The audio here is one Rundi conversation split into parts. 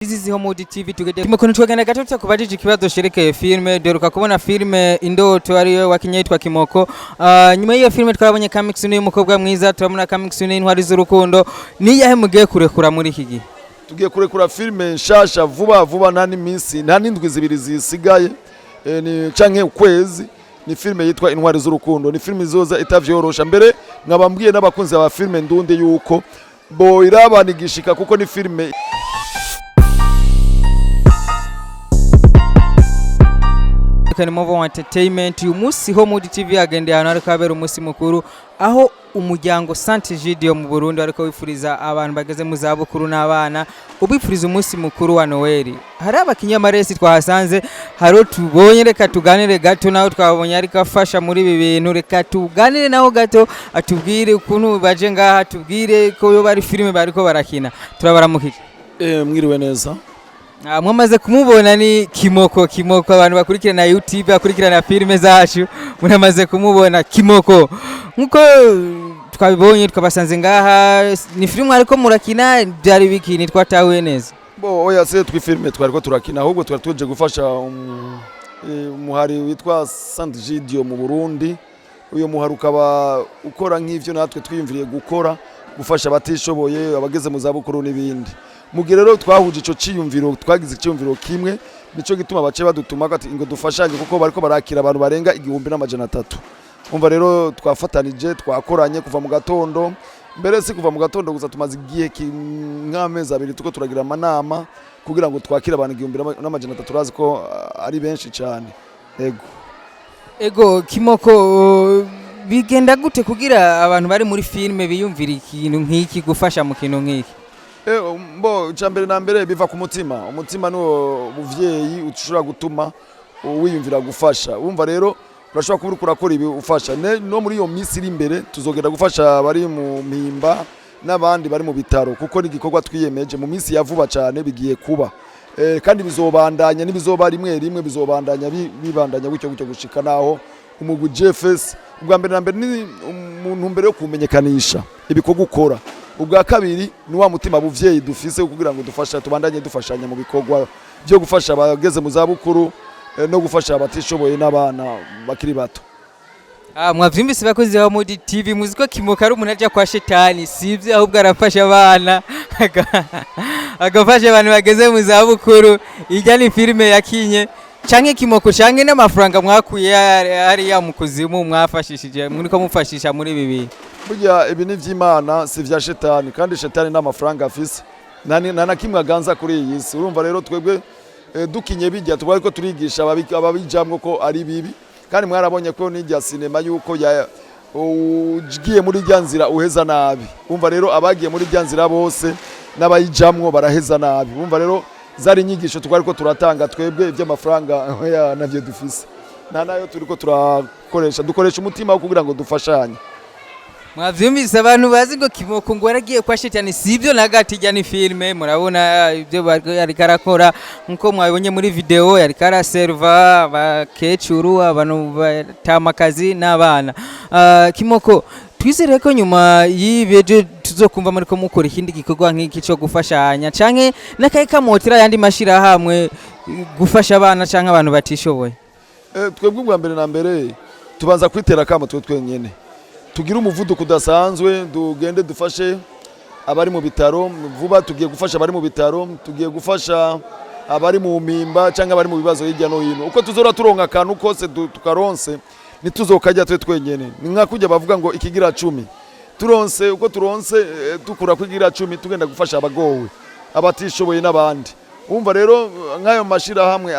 This is Homewood TV tugede Kimoko. Twagenda gato tutakubajije ikibazo sherekeye filme. Duheruka kubona filme Indoto, ariyo wakinye yitwa Kimoko. Nyuma y'iyo filme twabonye coming soon y'umukobwa mwiza, turabona coming soon y'Intwari z'urukundo. Niyahe mugiye kurekura muri iki gihe? Tugiye kurekura filime nshasha vuba vuba, nta n'iminsi, nta n'indwi 2 zisigaye, ni canke ukwezi. Ni filime yitwa Intwari z'urukundo. Ni filime izoza itavyorosha. Mbere nkaba mbwiye n'abakunzi ba filime ndundi yuko boirabana igishika, kuko ni filime. Can Move On Entertainment. Uyu munsi Homewood TV yagendeye ahantu hariko habera umunsi mukuru, aho umuryango Saint Gidio mu Burundi ariko wifuriza abantu bageze mu zabukuru n'abana, ubifuriza umunsi mukuru wa Noel. Hari abakinyamaresi twahasanze, hari tubonye, reka tuganire gato naho. Twabonye ariko afasha muri ibi bintu, reka tuganire naho gato, atubwire ukuntu baje ngaha, atubwire ko yo bari filime bariko barakina. Turabaramukije. Mwiriwe neza. Mwamaze kumubona, ni Kimoko. Kimoko, abantu bakurikirana YouTube, bakurikirana filime zacu, muramaze kumubona Kimoko. Nkuko twabibonye, twabasanze ngaha, ni filime ariko murakina, byari biki? Ntitwatahuye neza. Bo, oya, se twi filime twariko turakina, ahubwo twari tuje gufasha umuhari witwa Saint Gidio mu Burundi. Uyo muhari ukaba ukora nk'ivyo natwe twiyumviriye gukora, gufasha abatishoboye, abageze mu zabukuru n'ibindi. Mu gihe rero twahuje ico ciyumviro, twagize iciyumviro kimwe, nico gituma bace badutuma ati ngo dufashanye, kuko bariko barakira abantu barenga 1300. Umva rero, twafatanije, twakoranye kuva mu gatondo. Mbere si kuva mu gatondo gusa, tumaze igihe nk'amezi 2 tuko turagira amanama kugira ngo twakire abantu 1300. Urazi ko ari benshi cyane. Ego. Ego Kimoko, bigenda gute kugira abantu bari muri filime biyumvira ikintu nk'iki, gufasha mu kintu nk'iki? Mbo, icya mbere na mbere biva ku mutima. Umutima niwo muvyeyi ushobora gutuma wiyumvira gufasha. Wumva rero urashobora kuba uriko urakora ibi ufasha. No muri iyo minsi iri imbere tuzogenda gufasha abari mu mpimba n'abandi bari mu bitaro, kuko ni igikorwa twiyemeje. Mu minsi ya vuba cyane bigiye kuba, kandi bizobandanya, n'ibizoba rimwe rimwe bizobandanya, bibandanya gutyo gutyo gushika naho umugwi GFS. Ubwa mbere na mbere ni umuntu mbere yo kumenyekanisha ibikorwa ukora. Ubwa kabiri ni wa mutima buvyeyi dufise kugira ngo dufasha, tubandanye dufashanya mu bikorwa byo gufasha abageze mu zabukuru, no gufasha abatishoboye n'abana bakiri bato. Mwavyumvise bakozi ba Mudi TV, muzi ko Kimoko ari umuntu aja kwa shetani, sivyo? Ahubwo arafasha abana, agafasha abantu bageze mu zabukuru. Ijya ni filime yakinye canke Kimoko, canke n'amafaranga mwakuye hariya mu kuzimu mwafashishije, muriko mufashisha muri ibi bintu? Burya ibi ni ivy'Imana, si vya shetani, kandi shetani nta mafaranga afise, nta na kimwe aganza kuri iyi si. Urumva rero twebwe, dukinye bijya, tuba ariko turigisha ababijamwo ko ari bibi. Kandi mwarabonye ko n'ijya sinema yuko ya ugiye muri rya nzira uheza nabi. Umva rero, abagiye muri rya nzira bose n'abayijamwo baraheza nabi. Umva rero, zari inyigisho twari ko turatanga. Twebwe iby'amafaranga, oya, navyo dufise, nta nayo turiko turakoresha. Dukoresha umutima wo kugira ngo dufashanye. Mwavyumvise, abantu bazi ngo Kimoko ngo waragiye kwa shetani, sivyo na gato. Ijya ni filime, murabona ibyo yariko arakora nkuko mwabibonye muri video, yariko araserva abakecuru, abantu batamakazi n'abana. Kimoko, twizere ko nyuma y'ibi ejo tuzokumva muriko mukora ikindi gikorwa nk'iki co gufashanya, canke n'akahe kamotera ayandi mashirahamwe gufasha abana canke abantu batishoboye? Twebwe ubwa mbere na mbere tubanza kwitera akamo twe twenyene, tugire umuvuduko udasanzwe, tugende dufashe abari mu bitaro. Vuba tugiye gufasha abari mu bitaro, tugiye gufasha abari mu mpimba cyangwa abari mu bibazo hirya no hino. Uko tuzora turonka akantu kose tukaronse, ntituzokajya twe twenyene. Ni nka kujya bavuga ngo ikigira cumi. Turonse uko turonse, dukura kwigira cumi, tugenda gufasha abagowe, abatishoboye n'abandi. Umva rero, nk'ayo mashirahamwe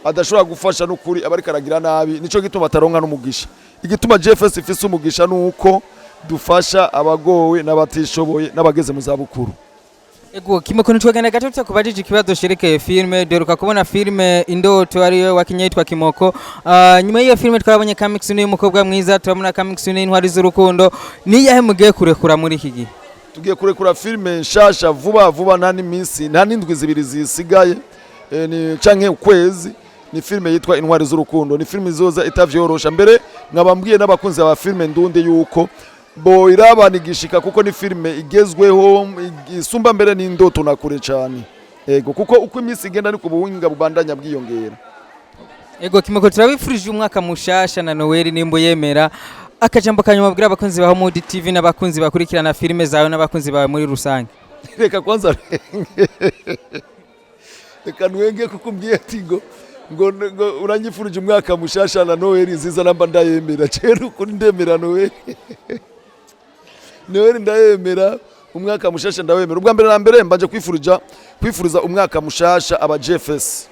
adashobora gufasha, n'ukuri aba ariko aragira nabi. Nico gituma bataronka n'umugisha. Igituma GFS ifise umugisha nuko dufasha abagowe n'abatishoboye n'abageze mu zabukuru. Ego Kimoko, ntitwagenda gato tutakubajije ikibazo sherekeye filime. Duheruka kubona filime Indoto, ariyo wakinye yitwa Kimoko. Nyuma y'iyo filime twabonye coming soon y'umukobwa mwiza, turabona coming soon y'Intwari z'urukundo. Niyahe mugiye kurekura muri iki gihe? Tugiye kurekura filime nshasha vuba vuba, nta n'iminsi, nta n'indwi 2 zisigaye, ni canke ukwezi. Ni filime yitwa Intwari z'urukundo. Ni filime izoza itavyorosha. Mbere nkaba mbwiye n'abakunzi ba filime ndundi yuko boirabana igishika, kuko ni filime igezweho, isumba mbere n'Indoto na kure cyane. Ego, kuko uko iminsi igenda niko ubuhinga bubandanya bwiyongera. Ego Kimoko, turabifurije umwaka mushasha na Noel nimba yemera. Akajambo kanyuma babwira abakunzi ba Homewood TV n'abakunzi bakurikirana filime zawe n'abakunzi bawe muri rusange. Reka kwanza, reka nwenge, kuko umbwiye ati ngo uranyifurije umwaka mushasha na Noel nziza, namba ndayemera. Cera uko ndemera Noel, Noel ndayemera, umwaka mushasha ndawemera. Ubwa mbere na mbere mbanje kwifuriza umwaka mushasha aba JFS,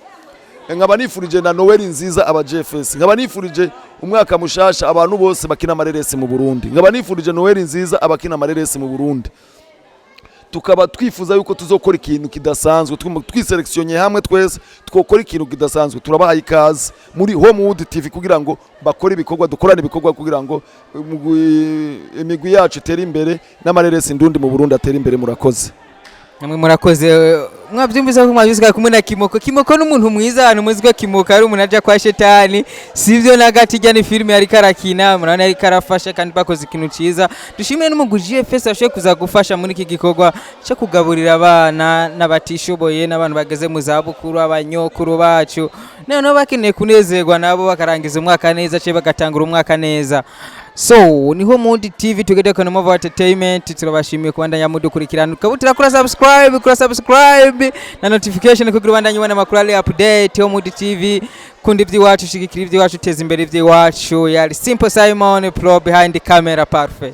nkaba nifurije na Noel nziza aba JFS, nkaba nifurije umwaka mushasha abantu bose bakina amareresi mu Burundi, nkaba nifurije Noel nziza abakina amareresi mu Burundi. Tukaba twifuza yuko tuzokora ikintu kidasanzwe, twiseleksionye hamwe twese twokora ikintu kidasanzwe. Turabahaye ikaze muri Homewood TV kugira ngo bakore ibikorwa, dukorane ibikorwa kugira ngo imigwi yacu itere imbere n'amareresi ndundi mu Burundi atere imbere. Murakoze. Namwe murakoze. Mwabyumvise ko mwabyumvise kumwe na Kimoko. Kimoko ni umuntu mwiza. Ahantu muzi ko Kimoko ari umuntu aja kwa shetani, sivyo na gato. Ijya ni filime ariko arakina, murabona ariko arafasha kandi bakoze ikintu ciza. Dushimire n'umugwi GFS washoboye kuza gufasha muri iki gikorwa cyo kugaburira abana n'abatishoboye n'abantu bageze mu zabukuru, abanyokuru bacu noneho bakeneye kunezerwa nabo bakarangiza umwaka neza cyangwa bagatangura umwaka neza. So ni Homewood TV, tugende kwa Mova Entertainment. Turabashimiye kubandanya mudukurikirana, ukaba kura subscribe, kura subscribe na notification kugira ubandanye ubona amakuru ari update. Homewood TV, kunda iby'iwacu, shigikira iby'iwacu, teza imbere iby'iwacu. Yari Simple Simon Pro behind the camera. Parfait.